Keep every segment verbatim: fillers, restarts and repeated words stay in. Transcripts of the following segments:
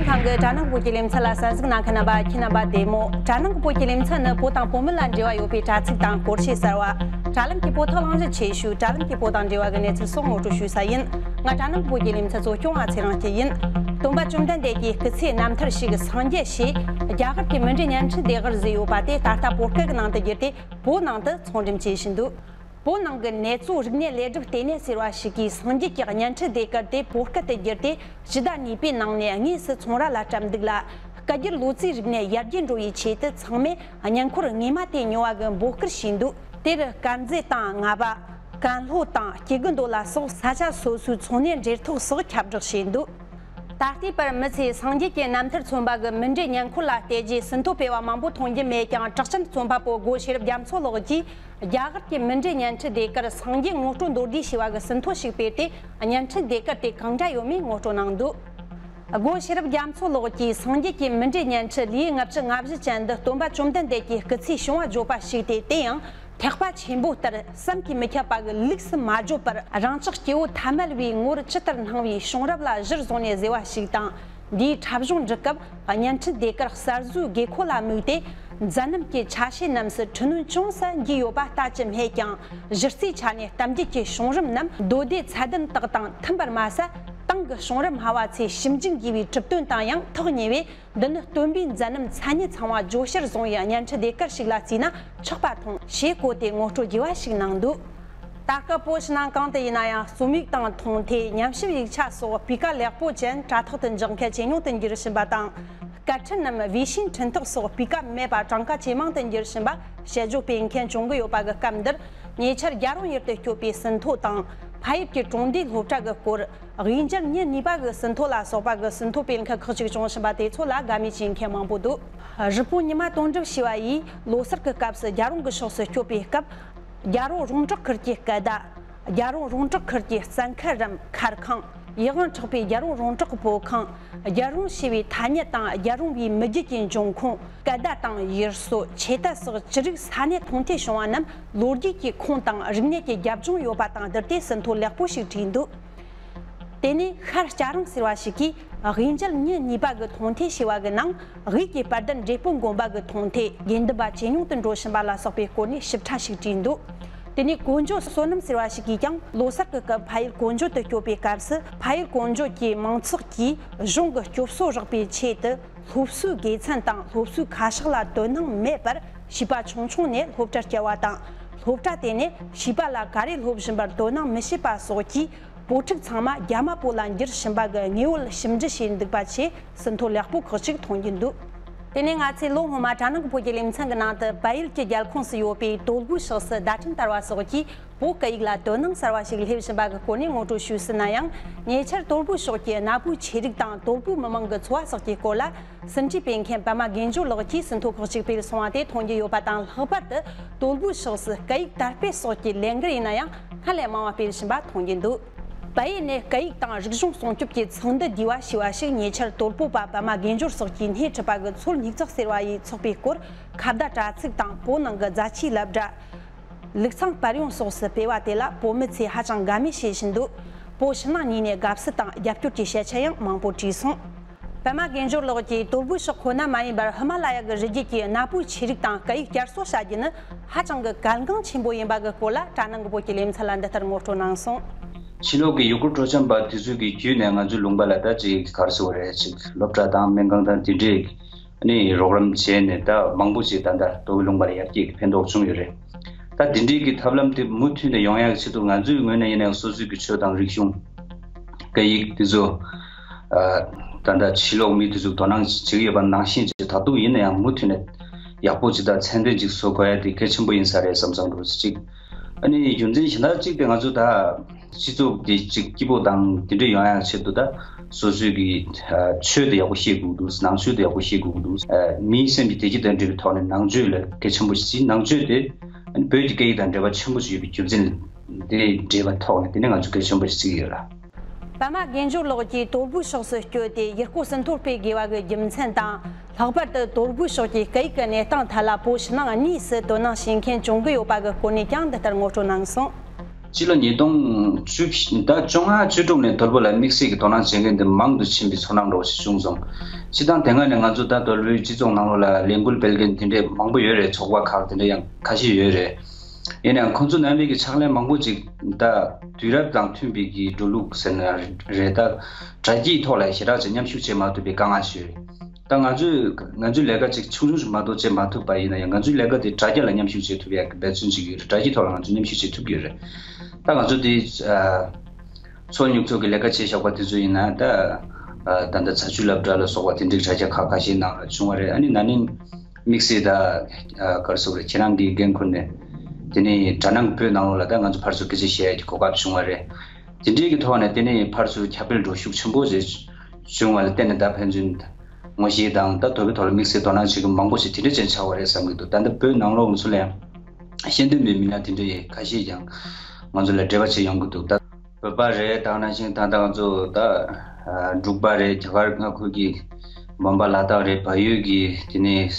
ཁང་གི་དྲ་ནང་བོད་ཀྱི་ལེ་ཚན་ལ་གསན་གཟིགས་གནང་མཁན་རྣམ་པ་ཁྱེད་རྣམ་པ་བདེ་མོ། དྲ་ནང་བོད་ཀྱི་ལེ་ཚན་ནི་བོད་དང་བོད་མི་ལ་འབྲེལ་བ་ཡོད་པའི་དྲ་ཚིགས་དང་སྐོར་བཤད་གསར་བ། དྲ་ལམ་གྱི་བོད་ཐོག་གླེང་གཞི་ཆེ་ཤོས། དྲ་ལམ་གྱི་བོད་དང་འབྲེལ་བ་གི་གནས་ཚུལ་སོགས་ངོ་སྤྲོད་ཞུ་ས་ཡིན། ང་དྲ་ནང་བོད་ཀྱི་ལེ་ཚན་གཙོ་སྐྱོང་བ་ཚེ་རིང་སྐྱིད་ཡིན། སྟོན་པ་བཅོམ་ལྡན་འདས་ཀྱི་སྐུ་ཚེའི་རྣམ་ཐར་ཞིག་སངས་རྒྱས་ཞེས་རྒྱ་གར་གྱི་མུ་འབྲེལ་བརྙན་འཕྲིན་ལས་ཀར་བཟོས་ཡོད་པ་དེ་ད་ལྟ་བོད་སྐད་ཀྱི་ནང་དུ་བསྒྱུར་ཏེ་བོད་ནང་དུ་ཚོང་འགྲེམས་བྱེད་བཞིན་འདུག་བོད་ནང་གི་ནེ་ཙོ་རིག་གནས་ལས་སྒྲུབ་ལྟེ་གནས་ཟེར་བ་ཞིག་གིས་སངས་རྒྱས་ཀྱི་བརྙན་འཕྲིན་ཟློས་གར་དེ་བོད་སྐད་དུ་བསྒྱུར་ཏེ་ཕྱི་ཟླ་གཉིས་པའི་ནང་ནས་དངོས་སུ་ཚོང་ར་ལ་བཀྲམ་འདུག་ལ། སྐད་སྒྱུར་ལོ་ཙཱའི་རིག་གནས་ཡར་རྒྱས་འགྲོ་བའི་ཆེད་དུ་ཚང་མས་བརྙན་འཁོར་དངོས་མ་དེ་ཉོ་བ་གི་འབོད་སྐུལ་བྱས་འདུག་དེར་དཀར་མཛེས་དང་རྔ་པ། ཀན་ལྷོ་དང་སྐྱེ་རྒུ་མདོ་ལ་སོགས་ས་ཆ་སོ་སོའི་འཚོ་གནས་འབྲེལ་ཐོག་སོགས་ཁྱབ་བསྒྲགས་བྱས་འདུག་ད་ལྟའི་བར་མི་ཚོས་སངས་རྒྱས་ཀྱི་རྣམ་ཐར་མཚོན་པ་གི་མུ་འབྲེལ་བརྙན་འཁོར་ལ་བལྟས་རྗེས་ཟིན་ཐོ་སྤེལ་བ་མང་པོ་མཐོང་རྒྱུ་མེད་ཀྱང་། གྲགས་ཅན་རྩོམ་པ་པོ་སྒོ་ཤེས་རབ་རྒྱ་མཚོ་ལགས་ཀྱིས་རྒྱ་གར་གྱི་མུ་འབྲེལ་བརྙན་འཕྲིན་ཟློས་གར་སངས་རྒྱས་ངོ་སྤྲོད་མདོར་བསྡུས་ཞེས་པ་གི་ཟིན་ཐོ་ཞིག་སྤེལ་ཏེ། བརྙན་འཕྲིན་ཟློས་གར་དེ་གང་འདྲ་ཡོད་མེད་ངོ་སྤྲོད་གནང་འདུག་སྒོ་ཤེས་རབ་རྒྱ་མཚོ་ལགས་ཀྱིས་སངས་རྒྱས་ཀྱི་མུ་འབྲེལ་བརྙན་འཕྲིན་ལེའུ་ལྔ་བཅུ་ང་བཞི་ཅན་འདི་སྟོན་པ་བཅོམ་ལྡན་འདས་ཀྱི་སྐུ་ཚེའི་བྱུང་བ་བརྗོད་པ་ཞིག་སྟེ། དེ་ཡང་ཐེག་པ་ཆེན་པོ་ལྟར་བསམ་གྱིས་མི་ཁྱབ་པ་གི་ལུགས་སུ་མ་བརྗོད་པར། རང་ཅག་སྐྱེ་བོ་ཐ་མལ་པའི་ངོར་ཇི་ལྟར་སྣང་བའི་བྱུང་རབས་ལ་གཞིར་བཟུང་ནས་བཟོས་པ་ཞིག་དང་། འདིའི་འཁྲབ་གཞུང་འབྲི་སྐབས་བརྙན་འཕྲིན་ཟློས་གར་གསར་བཟོའི་དགོས་མཁོ་ལ་དམིགས་ཏེ། མཛད་རྣམ་གྱི་ཆ་ཤས་རྣམས་སུ་འཕྲི་སྣོན་ཅུང་ཟད་རྒྱས་ཡོད་པ་ལྟ་ཅི་སྨོས་ཀྱང་། གཞི་རྩའི་ཆ་ནས་གཏམ་རྒྱུད་ཀྱི་བྱུང་རིམ་རྣམས་མདོ་སྡེ་ཚད་ལྡན་དག་དང་མཐུན་པར་མ་ཟད། ཏང་གི་བྱུང་རབས་སྨྲ་བ་ཚོས་ཞིབ་འཇུག་དགོས་པའི་གྲུབ་དོན་དང་ཡང་ཐག་ཉེ་བས། འདི་ནི་སྟོན་པའི་མཛད་རྣམ་མཚན་ཉིད་ཚང་བ་བརྗོད་གཞིར་བཟུང་བའི་བརྙན་འཕྲིན་ཟློས་གར་ཞིག་ལ་བརྩིས་ན་ཆོག་པ་མཐོང་ཞེས་བཀོད་དེ་ངོ་སྤྲོད་རྒྱས་པ་ཞིག་གནང་འདུག་ད་སྐབས་བོད་ཕྱི་ནང་གང་དུ་ཡིན་ན་ཡང་རྩོམ་ཡིག་དང་མཐོང་ཐོས། ཉམས་ཞིབ་ཡིག་ཆ་སོགས་སྤུས་ཀ་ལེགས་པོ་ཅན་དྲ་ཐོག་ཏུ་འཇོག་མཁན་ཇེ་ཉུང་དུ་འགྱུར་བཞིན་པ་དང་། སྐད་འཕྲིན་ནམ་བེ་ཤིང་འཕྲིན་ཐོག་སོགས་སྤུས་ཀ་མེད་པ་གྲངས་ཀ་ཇེ་མང་དུ་འགྱུར་བཞིན་པ་དཔྱད་བརྗོད་སྤེལ་མཁན་བྱུང་གི་ཡོད་པ་གི་སྐབས་འདིར། ཉེ་ཆར་རྒྱལ་རོང་ཡུལ་དུ་སྐྱོད་པའི་ཟིན་ཐོ་དང་། ཕ་ཡུལ་གྱི་གྲོང་སྡེའི་སློབ་གྲྭ་གི་སྐོར། དབུས་འབྱར་ཉིན་གཉིས་པ་གི་ཟིན་ཐོ་ལ་སོགས་པ་གི་ཟིན་ཐོ་སྤེལ་མཁན་ཁག་ཅིག་བྱུང་བཞིན་པ་དེ་ཚོ་ལ་དགའ་མོས་བྱེད་མཁན་མང་པོ་འདུག་རི་པོ་ཉི་མ་དོན་གྲུབ་ཞེས་པ་ཡིས་ལོ་སར་གྱི་སྐབས་སུ་རྒྱལ་རོང་གི་ཕྱོགས་སུ་སྐྱོད་པའི་སྐབས། རྒྱལ་རོང་རོང་བྲག་ཁུལ་གྱི་སྐད་བརྡ། རྒྱལ་རོང་རོང་བྲག་ཁུལ་གྱི་བཙན་ཁ་རམ་མཁར་ཁང་། ཡིད་དབང་འཕྲོག་པའི་རྒྱལ་རོང་རོང་བྲག་སྤོ་ཁང་། རྒྱལ་རོང་ཞེས་པའི་ཐ་སྙད་དང་རྒྱལ་རོང་བའི་མི་རྒྱུད་ཀྱི་འབྱུང་ཁུངས། སྐད་བརྡ་དང་ཡུལ་སྲོལ། ཆོས་དད་སོགས་ཅི་རིགས་ས་གནས་མཐོང་ཐོས་བྱུང་བ་རྣམས་ལོ་རྒྱུས་ཀྱི་ཁུངས་དང་རིག་གནས་ཀྱི་རྒྱབ་ལྗོངས་ཡོད་པ་དང་བསྡུར་ཏེ་ཟིན་ཐོ་ལེགས་པོ་ཞིག་བྲིས་འདུག་དེ་ནས་ཤར་སྐྱ་རེངས་ཟེར་བ་ཞིག་གིས་དབུས་འབྱར་ཉིན་གཉིས་པ་གི་མཐོང་ཐོས་ཞེས་པ་གི་ནང་དབུས་ཀྱི་དཔལ་ལྡན་འབྲས་སྤུངས་དགོན་པ་གི་མཐོང་ཐོས་དགེ་འདུན་པ་ཇེ་ཉུང་དུ་འགྲོ་བཞིན་པ་ལ་སོགས་པའི་སྐོར་ནས་ཞིབ་ཕྲ་ཞིག་བྲིས་འདུག་དེ་ནས་གོ་འཇོ་བསོད་ནམས་ཟེར་བ་ཞིག་གིས་ཀྱང་ལོ་སར་གྱི་སྐབས་ཕ་ཡུལ་གོ་འཇོ་དུ་སྐྱོད་པའི་སྐབས་སུ། ཕ་ཡུལ་གོ་འཇོ་གྱི་མང་ཚོགས་ཀྱིས་གཞུང་གི་སྐྱོབ་གསོ་རག་པའི་ཆེད་དུ། སློབ་གསོའི་དགེ་མཚན་དང་སློབ་གསོའི་ཁ་ཕྱོགས་ལ་དོ་སྣང་མེད་པར་བྱིས་པ་ཆུང་ཆུང་ནས་སློབ་གྲྭར་བསྐྱལ་བ་དང་། སློབ་གྲྭ་དེ་ནས་བྱིས་པ་ལ་ག་རེ་སློབ་བཞིན་པར་དོ་སྣང་མི་བྱེད་པ་སོགས་ཀྱིས། བུ་ཕྲུག་ཚང་མ་རྒྱ་དམར་པོ་ལ་འགྱུར་བཞིན་པ་གི་ངེས་པོ་ཞིབ་འབྲི་བྱས་འདུག་པ་ཆེས་ཟིན་ཐོ་ལེགས་པོ་ཁག་ཅིག་མཐོང་རྒྱུ་འདུག་དེ་ནས་ང་ཚོས་ལོ་སྔོན་མ་དྲ་ནང་གི་བོད་ཀྱི་ལེ་ཚན་གྱི་ནང་དུ་བལ་ཡུལ་གྱི་རྒྱལ་ཁོངས་སུ་ཡོད་པའི་དོལ་པོའི་ཕྱོགས་སུ་བརྡ་འཕྲིན་དར་བ་སོགས་ཀྱིས། བོད་སྐད་ཡིག་ལ་དོ་སྣང་གསར་བ་ཞིག་སླེབས་བཞིན་པ་གི་སྐོར་ནས་ངོ་སྤྲོད་ཞུས་ཟིན་ན་ཡང་། ཉེ་ཆར་དོལ་པོའི་ཕྱོགས་ཀྱི་གནའ་བོའི་ཆོས་རིག་དང་དོལ་པོའི་མི་མང་གི་འཚོ་བ་སོགས་ཀྱི་སྐོར་ལ་ཟིན་བྲིས་སྤེལ་མཁན་པད་མ་དགེ་འབྱོར་ལགས་ཀྱིས་ཟིན་ཐོ་ཁག་ཅིག་སྤེལ་སོང་བ་དེ་མཐོང་རྒྱུ་ཡོད་པ་དང་། ལྷག་པར་དུ་དོལ་པོའི་ཕྱོགས་སུ་སྐད་ཡིག་དར་སྤེལ་སོགས་ཀྱི་ལས་འགུལ་ཡིན་ན་ཡང་སྔར་ལས་མང་བ་སྤེལ་བཞིན་པ་མཐོང་རྒྱུ་འདུག་བལ་ཡུལ་ནས་སྐད་ཡིག་དང་རིག་གཞུང་སྲུང་སྐྱོབ་ཀྱི་ཚོགས་འདུ་བསྡུས་པ་ཞེས་པ་ཞིག་ཉེ་ཆར་དོལ་པོ་པ་པད་མ་དགེ་འབྱོར་སོགས་ཀྱིས་སྣེ་ཁྲིད་པ་གི་ཚོར་སྙིགས་ཚགས་ཟེར་བ་ཡིས་ཚོགས་པའི་སྐོར་ཁ་བརྡ་དྲ་ཚིགས་དང་བོད་ནང་གི་རྫ་ཆུའི་སློབ་གྲྭ། ལུག་ཚང་དཔལ་ཡོན་སོགས་སུ་སྤེལ་བ་དེ་ལ་བོད་མི་ཚོས་ཧ་ཅང་དགའ་མོས་བྱེད་བཞིན་འདུག་བོད་ཕྱི་ནང་གཉིས་ནས་དགའ་བསུ་དང་རྒྱབ་སྐྱོར་གྱི་ཞལ་ཆད་ཡང་མང་པོ་བྲིས་སོང་། པད་མ་དགེ་འབྱོར་ལགས་ཀྱིས་དོལ་པོའི་ཕྱོགས་ཁོ་ན་མ་ཡིན་པར་ཧི་མ་ལ་ཡ་གི་རི་རྒྱུད་ཀྱི་གནའ་བོའི་ཆོས་རིག་དང་སྐད་ཡིག་བསྐྱར་གསོ་བྱ་རྒྱུ་ནི་ཧ་ཅང་གི་གལ་འགངས་ཆེན་པོ་ཡིན་པ་གི་སྐོར་ལ་དྲ་ནང་གི་བོད་ཀྱི་ལེ་ཚན་ལ་འདི་ལྟར་ངོ་སྤྲོད་གནང་སོང་། ཕྱི་ལོགས་ཀྱི་ཡུལ་སྐོར་སྤྲོ་འཆམ་པ་དེ་ཚོ་གི་བརྒྱུད་ནས་ང་ཚོའི་ལུང་པ་ལ་ད་ཅིག་ག་རེ་ཟེར་དགོས་རེད། ཅིག་སློབ་གྲྭ་དང་སྨན་ཁང་དང་དེ་འདྲས། ནི་རོགས་རམ་བྱས་ནས་ད་མང་པོ་ཞིག་ད་ལྟ་དོལ་པོའི་ལུང་པར་ཡར་རྒྱས་ཀྱི་ཕན་ཐོགས་བྱུང་ཡོད་རེད། ད་འདི་འདྲའི་གི་ཐབས་ལམ་དེ་མུ་མཐུད་ནས་ཡོང་ཡག་ཆེད་དུ་ང་ཚོའི་ངོས་ནས་ཡིན་ན་ཡང་སོ་སོའི་གི་ཆོས་དང་རིག་གཞུང་། སྐད་ཡིག་དེ་ཚོ། ཨ། ད་ལྟ་ཕྱི་ལོགས་མི་དེ་ཚོ་དོ་སྣང་བྱེད་ཀྱི་ཡོད་པ་ནང་བཞིན་ཅིག་ད་དུང་ཡིན་ན་ཡང་མུ་མཐུད་ནས་ཡག་པོ་ཅིག་དང་ཚད་ལྡན་ཅིག་བཟོ་དགོས་ཡ་དེ་གལ་ཆེན་པོ་ཡིན་ས་རེད་བསམ་བསམ་འགྲོ་ཅིག་ཨ་ནི་རྒྱུ་མཚན་གཞན་དག་ཅིག་དེ་ང་ཚོ་ད། སྤྱི་ཚོགས་འདི་གཅིག་སྐྱིད་པོ་དང་འདི་འདྲ་ཡོང་ཡག་ཆེད་དུ་ད་སོ་སོའི་གི་ཨ་ཆོས་དེ་ཡག་པོ་ཤེས་དགོས་འདུག་ནང་ཆོས་དེ་ཡག་པོ་ཤེས་དགོས་འདུག་ཨ་མིའི་སེམས་ཀྱི་བདེ་སྐྱིད་དང་འབྲེལ་བའི་ཐོག་ནས་ནང་ཆོས་ལ་གལ་ཆེན་པོ་ཞིག་བརྩི། ནང་ཆོས་དེ་བོད་ཀྱི་སྐད་ཡིག་དང་འབྲེལ་བ་ཆེན་པོ་ཞིག་ཡོད་པའི་རྒྱུ་མཚན་དེ་འབྲེལ་བའི་ཐོག་ནས་དེ་ནས་ང་ཚོ་གལ་ཆེན་པོ་ཞིག་བརྩི་གི་ཡོད་ལ། པད་མ་དགེ་འབྱོར་ལགས་ཀྱིས་དོལ་པོའི་ཕྱོགས་སུ་བསྐྱོད་དེ་ཡུལ་སྐོར་ཟིན་ཐོ་སྤེལ་དགོས་པ་གི་རྒྱུ་མཚན་དང་། ལྷག་པར་དུ་དོལ་པོའི་ཕྱོགས་ཀྱི་སྐད་ཡིག་གི་གནས་སྟངས་ཐད་ལ་བོད་ཕྱི་ནང་གཉིས་སུ་དོ་སྣང་བྱེད་མཁན་བྱུང་གི་ཡོད་པ་གི་སྐོར་ནས་ཀྱང་འདི་ལྟར་ངོ་སྤྲོད་གནང་སོང་། སྤྱི་ལོ་ཉིས་སྟོང་བཅུ་ད་བཅོ་ལྔ་བཅུ་དྲུག་ནས་དོལ་པོ་ལ་དམིགས་བསལ་གྱི་དོ་སྣང་བྱེད་མཁན་དེ་མང་དུ་ཕྱིན་པའི་ཚོར་སྣང་འདྲ་བོ་ཞིག་བྱུང་སོང་། སྤྱིར་བཏང་དེ་སྔ་ནས་ང་ཚོ་ད་དོལ་པོའི་སྤྱི་ཚོགས་ནང་ལོགས་ལ་ལས་འགུལ་སྤེལ་མཁན་དེ་འདྲས་མང་པོ་ཡོད་རེད། ཚོགས་པ་ཁག་དེ་འདྲ་ཡང་ཁ་ཤས་ཡོད་རེད། ཡིན་ནའང་ཁོང་ཚོ་རྣམ་པའི་གི་ཕྱག་ལས་མང་པོ་ཅིག་ད་དུས་རབས་དང་མཐུན་པའི་གི་འགྲོ་ལུགས་ཟེར་ན་རེད། ད་དྲ་རྒྱའི་ཐོག་ལ་ཞེ་དྲག་ཅིག་མཉམ་ཞུགས་བྱེད་མ་ཐུབ་པའི་དཀའ་ངལ་ཞིག་ཡོད་རེད། ད་ང་ཚོས་ང་ཚོའི་ལས་ཀ་ཅིག་ཆུང་ཆུང་ཞིག་མ་གཏོགས་བྱེད་མ་ཐུབ་པ་ཡིན་ན་ཡང་། ང་ཚོའི་ལས་ཀ་དེ་དྲ་རྒྱ་ལ་མཉམ་ཞུགས་བྱེད་ཐུབ་ཡག་གི་འབད་བརྩོན་བྱེད་ཀྱི་ཡོད་རེད། དྲ་རྒྱའི་ཐོག་ལ་ང་ཚོས་མཉམ་ཞུགས་བྱེད་ཐུབ་ཀྱི་ཡོད་རེད། ད་ང་ཚོ་དེ་ཨ་ཚོགས་སྙོགས་ཚོགས་ཀྱི་ལས་ཀ་བྱེད་བཞག་པ་དེ་ཚོ་ཡིན་ན། ད་ཨ་ད་ལྟ་ཚ་ཆུ་སློབ་གྲྭ་ལ་སོགས་པ་དེ་འདྲའི་དྲ་རྒྱ་ཁག་ཁ་ཤས་ནང་ལ་བྱུང་བ་རེད། ཨ་ནི་ན་ནིང་དམིགས་བསལ་ད་ཨ་ག་རེ་ཟེར་དགོས་རེད། ཁྱེད་རང་གི་འགན་ཁུར་ནས་དེ་ནས་དྲ་སྣང་བོད་ནང་ལོགས་ལ་ད་ང་ཚོ་ཕར་ཚུར་སྐད་ཆ་བཤད་ཡག་གི་གོ་སྐབས་བྱུང་བ་རེད། དེ་འདྲའི་གི་ཐོག་ནས་དེ་ནས་ཕར་ཚུར་ཁྱབ་སྤེལ་འགྲོ་ཤུགས་ཆེན་པོ་ཞིག་བྱུང་བ་ལ་བརྟེན་ནས། ད་ཕན་ཚུན་ངོ་ཤེས་དང་ད་དོལ་པོའི་ཐོག་ལ་དམིགས་བསལ་དོ་སྣང་བྱེད་མཁན་མང་པོ་ཞིག་དེ་འདྲ་ཅན་ཆགས་པ་རེད་བསམ་གྱི་འདུག་ད་ལྟ་བོད་ནང་ལོགས་ང་ཚོ་ལ་ཡང་ཤེས་འདོད་མེད་མི་སྣ་དེ་འདྲ་ཡི་ཁ་ཤས་ཀྱང་ང་ཚོ་ལ་འབྲེལ་བ་བྱེད་ཡོང་གི་འདུག་ད་བོད་པ་རེད། ད་ནང་བཞིན་ད་ལྟ་ང་ཚོ་ད་ཨ་འབྲུག་པ་རེད། རྒྱ་གར་མངའ་ཁུལ་གྱི་འབམ་པ་ལ་དྭགས་རེད། བལ་ཡུལ་གྱི་དེ་ནས་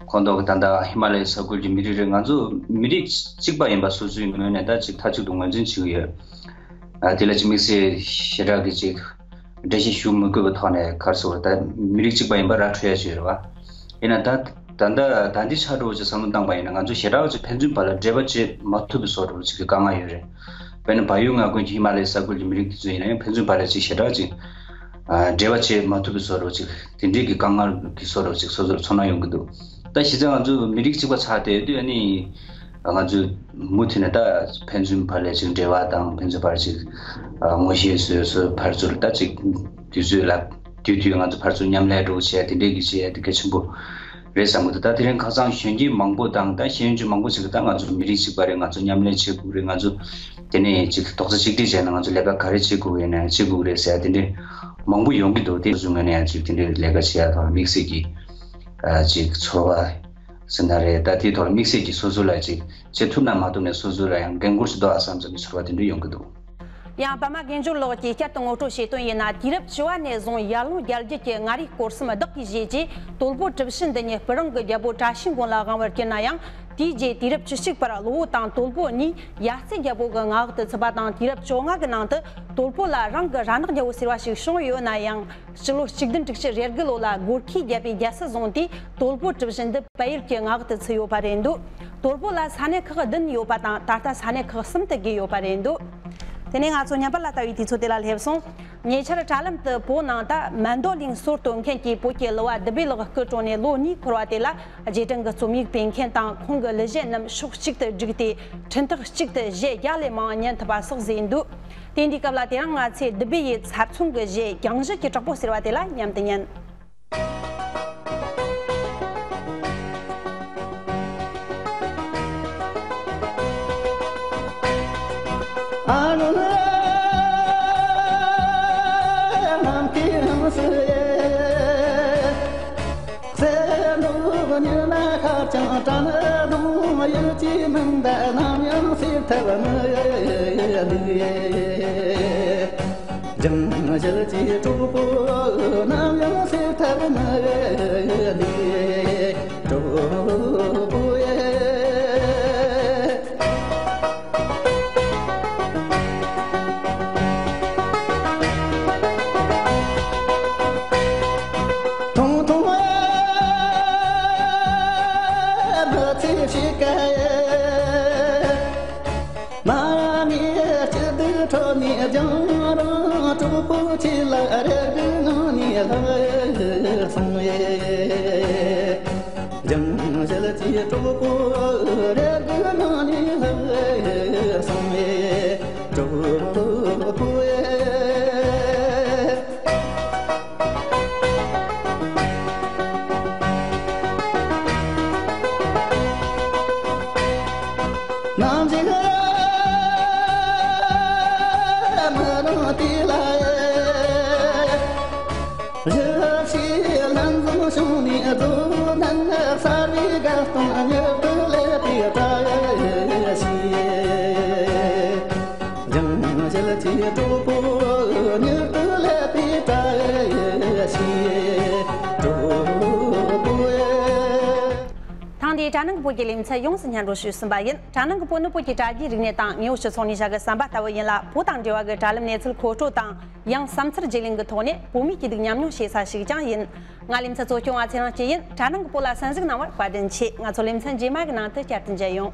ཁོངས་གཏོགས་ཀྱི་ད་ལྟ་ཧི་མ་ལ་ཡའི་ས་ཁུལ་གྱི་མི་རིགས་རེད། ང་ཚོ་མི་རིགས་གཅིག་པ་ཡིན་པ་སོ་སོའི་ངོས་ནས་ད་ཅིག་མཐའ་གཅིག་ཏུ་ངོས་འཛིན་བྱེད་ཀྱི་ཡོད། ཨ་དེ་ལ་ཅིག་དམིགས་བསལ་ཞེ་དྲག་གི་ཅིག་འགྲེལ་བཤད་ཞུ་མི་དགོས་པའི་ཐོག་ནས། ག་རེ་ཟེར་དགོས་རེད། ད་མི་རིགས་གཅིག་པ་ཡིན་པ་ར་འཕྲོད་ཡ་ཅིག་ཡོད་རེད་བ། ཡིན་ན་ད་ད་ལྟ་ད་འདི་ཆགས་འགྲོ་བ་ཅིག་བསམ་བློ་བཏང་པ་ཡིན་ན། ང་ཚོ་ཞེ་དྲག་ཅིག་ཕན་ཚུན་བར་ལ་འབྲེལ་བ་བྱེད་མ་ཐུབ་པའི་བཟོ་འདྲ་བོ་ཅིག་གི་དཀའ་ངལ་ཡོད་རེད། དཔེར་ན་བལ་ཡུལ་མངའ་ཁུལ་གྱི་ཧི་མ་ལ་ཡའི་ས་ཁུལ་གྱི་མི་རིགས་དེ་ཚོ་ཡིན་ན་ཡང་ཕན་ཚུན་བར་ལ་ཅིག་ཞེ་དྲག་ཅིག་ཨ་འབྲེལ་བ་བྱེད་མ་ཐུབ་པའི་བཟོ་འདྲ་བོ་ཅིག་དེ་འདྲའི་གི་དཀའ་ངལ་གྱི་བཟོ་འདྲ་བོ་ཅིག་སོ་སོར་ཚོར་སྣང་ཡོང་གི་འདུག་ད་གཞི་རྩ་ང་ཚོ་མི་རིགས་གཅིག་པ་ཆགས་བསྡད་དུས། ཨ་ནི་ང་ཚོས་མུ་མཐུད་ནས་ད་ཕན་ཚུན་བར་ལ་ཅིག་འབྲེལ་བ་དང་། ཕན་ཚུན་བར་ཅིག་ཨ་ངོ་ཤེས་བཟོས། སོ་སོའི་ཕར་ཚུར་ད་ཅིག་དུས་ཚོད་ལ་དུས་དུས་ང་ཚོ་ཕར་ཚུར་མཉམ་ལས་འདྲ་བོ་བྱས། དེ་འདྲའི་གི་བྱས་དེ་གལ་ཆེན་པོ་རེད་བསམ་གི་འདུག་ད་དེ་རིང་ཁ་སང་གཞོན་སྐྱེས་མང་པོ་དང་། ད་ཤེས་ཡོན་ཅན་མང་པོ་ཞིག་གིས་ད་ང་ཚོ་མི་རིགས་གཅིག་པ་རེད། ང་ཚོ་མཉམ་ལས་བྱེད་དགོས་རེད། ང་ཚོ་དེ་ནས་ཅིག་རྡོག་རྩ་གཅིག་སྒྲིལ་བྱས་ན་ང་ཚོ་ལས་ཀ་ག་རེ་བྱེད་དགོས་ཡིན་ན་བྱེད་དགོས་རེད་ཟེར་དེ་འདྲའི་མང་པོ་ཡོང་གི་འདུག་དེ་ཚོའི་ངོས་ནས་ཡང་ཅིག་དེ་འདྲའི་ལས་ཀ་བྱེད་ཡ་དང་དམིགས་བསལ་གྱི་ཨ་ཅིག་ཚོར་བ་ཟེར་ན་རེད། ད་དེའི་ཐོག་ལ་དམིགས་བསལ་གྱི་སོ་སོ་ལ་ཅིག་བྱེད་ཐུབ་ན་མ་ཐུབ་ན་སོ་སོ་ལ་ཡང་འགན་འཁུར་ཞིག་འདུག་ཨ་བསམ་བསམ་གྱི་ཚོར་བ་དེ་འདྲ་ཡོང་གི་འདུག་ཡང་པདྨ་དགེ་འབྱོར་ལགས་ཀྱིས་བསྐྱར་དུ་ངོ་སྤྲོད་བྱས་དོན་ཡིན་ན། དུས་རབས་བཅུ་བ་ནས་བཟུང་ཡར་ཀླུང་རྒྱལ་རྒྱུད་ཀྱི་མངའ་རིས་སྐོར་གསུམ་བདག་གིས་བཞེས་རྗེས། དོལ་པོ་གྲུ་བཞི་འདི་ཉིད་སྤུ་རིང་གི་རྒྱལ་པོ་བཀྲ་ཤིས་མགོན་ལ་དབང་བར་གྱུར་ན་ཡང་། དེའི་རྗེས་དུས་རབས་བཅུ་གཅིག་པར་ལྷོ་བོད་དང་དོལ་པོ་གཉིས་ཡ་རྩེ་རྒྱལ་པོ་གི་མངའ་འོག་ཏུ་ཚུད་པ་དང་། དུས་རབས་བཅོ་ལྔ་གི་ནང་དུ་དོལ་པོ་ལ་རང་གི་ར་ནག་རྒྱལ་པོ་ཟེར་བ་ཞིག་བྱུང་ཡོད་ན་ཡང་། སྤྱི་ལོ་གཅིག་བདུན་དྲུག་ཅུ་རེ་དགུ་ལོ་ལ་སྒོར་ཁའི་རྒྱལ་པོས་རྒྱལ་སྲིད་བཟུང་དུས། དོལ་པོ་གྲུ་བཞི་འདི་བལ་ཡུལ་གྱི་མངའ་འོག་ཏུ་ཚུད་ཡོད་པ་རེད་འདུག་དོལ་པོ་ལ་ས་གནས་ཁག་བདུན་ཡོད་པ་དང་། ད་ལྟ་ས་གནས་ཁག་གསུམ་དུ་བགོས་ཡོད་པ་རེད་འདུག་དེ་ནས་ང་ཚོ་བརྙན་པར་ལ་ལྟ་བའི་དུས་ཚོད་དེ་ལ་སླེབས་སོང་། ཉེ་ཆར་དྲ་ལམ་དུ་བོད་ནང་ད་མན་དོ་གླིང་སོར་གཏོད་མཁན་གྱི་བོད་ཀྱི་གླུ་བ་བདུད་བྷེ་ལགས་སྐུ་གྲོངས་ནས་ལོ་གཉིས་འཁོར་བ་དེ་ལ། རྗེས་དྲན་གྱི་རྩོམ་ཡིག་སྤེལ་མཁན་དང་། ཁོང་གི་གླུ་གཞས་རྣམས་ཕྱོགས་གཅིག་ཏུ་བསྒྲིགས་ཏེ། འཕྲིན་ཐག་གཅིག་ཏུ་གཞས་བརྒྱ་ལས་མང་ཉན་ཐུབ་པ་སོགས་བཟོས་འདུག་དེ་འདིའི་སྐབས་ལ་དེ་རིང་ང་ཚོས་བདུད་བྷེ་ཡི་ཚབ་མཚོན་གྱི་གཞས་རྒྱང་བཞི་གི་གྲོགས་པོ་ཟེར་བ་དེ་ལ་མཉམ་དུ་ཉན། ཐེངས་འདིའི་ གྲ་ནང་གི་བོད་ཀྱི་ལེ་ཚན་ཡོངས་སུ་སྙན་སྒྲོན་ཞུས་ཟིན་པ་ཡིན། གྲ་ནང་གི་བོད་ནི་བོད་ཀྱི་དྲ་རྒྱའི་རིག་གནས་དང་དངོས་ཡོད་སྤྱི་ཚོགས་ནས་བྱ་དགའ་བསམ་པ་ལྟ་བུ་ཡིན་ལ། བོད་དང་འབྲེལ་བ་གི་དྲ་ལམ་གནས་ཚུལ་མཁོ་སྤྲོད་དང་། ཡང་བསམ་ཚུལ་བརྗེ་ལེན་གྱི་ཐོག་ནས་བོད་མིའི་སྐྱིད་སྡུག་མཉམ་མྱོང་བྱེད་ས་ཞིག་ཀྱང་ཡིན། ང་ལེ་ཚན་གཙོ་སྐྱོང་བ་ཚེ་རིང་སྐྱིད་ཡིན། གྲ་ནང་གི་བོད་ལ་གསན་གཟིགས་གནང་བར་བཀའ་དྲིན་ཆེ། ང་ཚོ་ལེ་ཚན་རྗེས་མ་གི་ནང་དུ་བསྐྱར་དུ་མཇལ་ཡོང་།